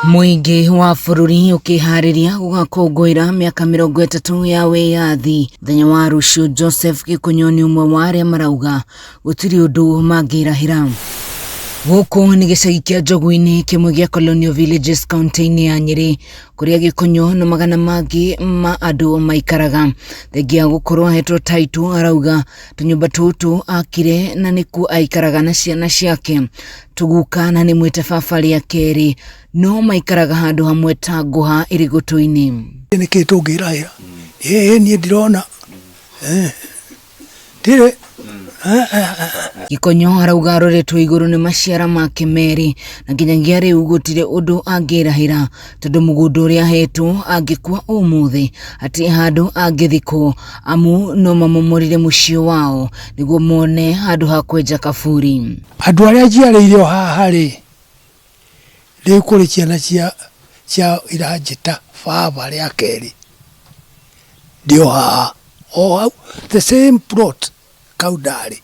Mũingĩ wa bũrũri ũkĩharĩria gũgakũngũĩra mĩaka 30 ya wĩyathi mũthenya wa rũciũ. Joseph Gĩkũnyũ nĩ ũmwe wa arĩa marauga gũtirĩ ũndũ mangĩrahĩra. Gũkũ nĩ gĩcagi kĩa Njogu-inĩ, kĩmwe gĩa Colonial Villages kaunti-inĩ ya Nyĩrĩ, kũrĩa Gĩkũnyũ na magana mangĩ ma andũ maikaraga. Thengia ya gũkorwo ahetwo taitũ, arauga tũnyũmba tũtũ akire na nĩkuo aikaraga na ciana ciake tũguka na nĩ mwĩte baba rĩa kerĩ, no maikaraga handũ hamwe ta ngũha ĩrĩ gũtũ-inĩ. Nĩ kĩ tũngĩrahĩra? Ĩĩ, niĩ ndirona. Ndirĩ. Gĩkonyo arauga aroretwo igũrũ nĩ maciara make merĩ na nginyagia rĩu gũtirĩ ũndũ angĩrahĩra tondũ mũgũnda ũrĩa ahetwo angĩkua ũmũthĩ hatirĩ handũ angĩthikwo amu no mamomorire mũciĩ wao nĩguo mone handũ ha kwenja kaburi. Andũ arĩa njiarĩire o haha rĩ, rĩu kũrĩ ciana cia cia iranjĩta baba rĩa kerĩ, ndĩ o haha, o hau the same plot kau ndarĩ.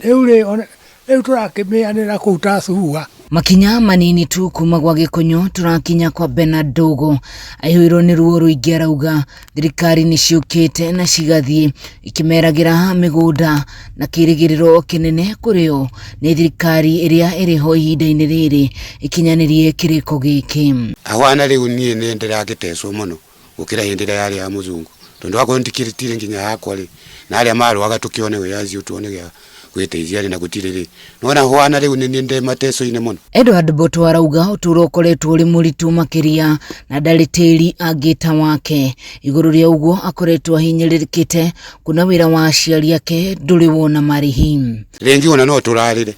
Rĩu rĩ, rĩu tũrakĩmĩanĩra kũu ta cua. Makinya manini tu kuma gwa Gĩkũnyũ tũrakinya kwa Bernard Ndũgũ. Aihũirwo nĩ ruo rũingĩ, arauga thirikari nĩ ciũkĩte na cigathiĩ ikĩmeragĩra mĩgũnda na kĩrĩgĩrĩro kĩnene kũrĩ o nĩ thirikari ĩrĩa ĩrĩ ho ihinda-inĩ rĩrĩ ĩkinyanĩrie kĩrĩko gĩkĩ. Ahwana rĩu niĩ nĩ ndĩragĩtecwo mũno gũkĩra hĩndĩ ĩrĩa yarĩ ya mũzũngũ, tondũ akorwo ndikĩrutire nginya yakwa rĩ, na arĩa marũaga tũkĩone wĩyathi tuone gĩa gwĩteithia rĩ, na gũtirĩ rĩ, nĩwona hwana rĩu nĩ niĩ ndĩ mateco-inĩ mũno. Edward Mboto arauga ũtũũro ũkoretwo ũrĩ mũritũ makĩria na ndarĩ tĩri angĩta wake. Igũrũ rĩa ũguo akoretwo ahinyĩrĩrĩkĩte kuona wĩra wa aciari ake ndũrĩ wona marĩhi. Rĩngĩ ona no tũrarĩre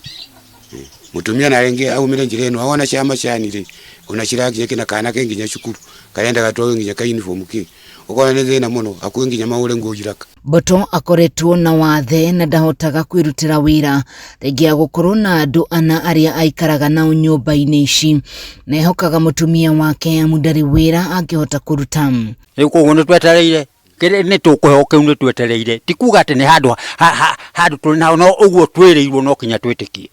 mũtumia na rĩngĩ aumĩre njĩra ĩno awona cia macani rĩ, ona cirakinya kĩna kana ke nginya cukuru karenda gatwarwo nginya ka uniform kĩ, ũkona nĩ thĩna mũno hakuhĩ nginya magũre nguo iraka. Mboto akoretwo na wathe na ndahotaga kwĩrutĩra wĩra thengia ya gũkorwo na andũ ana arĩa aikaraga nao nyũmba-inĩ ici, na ehokaga mũtumia wake amu ndarĩ wĩra angĩhota kũruta. Rĩu koguo nĩ twetereire kĩrĩa nĩ tũkũheo kĩu nĩ twetereire, ti kuga atĩ nĩ handũ handũ tũrĩ naho, no ũguo twĩrĩirwo no kinya twĩtĩkie.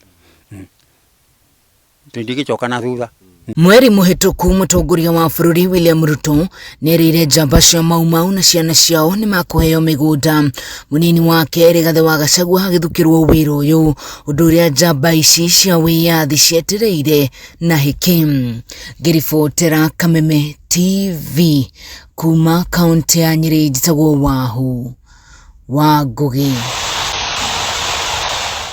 Tũtingĩcoka na thutha. Mweri mũhĩtũku mũtongoria wa bũrũri William Ruto nĩerĩire njamba cia Mau Mau na ciana ciao nĩmakũheo mĩgũnda. Mũnini wake Rigathĩ wa Gachagua agĩthukĩrwo wĩra ũyũ, ũndũ ũrĩa njamba ici cia wĩyathi cietereire na hĩkĩ. Ngĩribotera Kameme TV kuma kaunti ya Nyĩrĩ, njĩtagwo Wahu wa Ngũgĩ.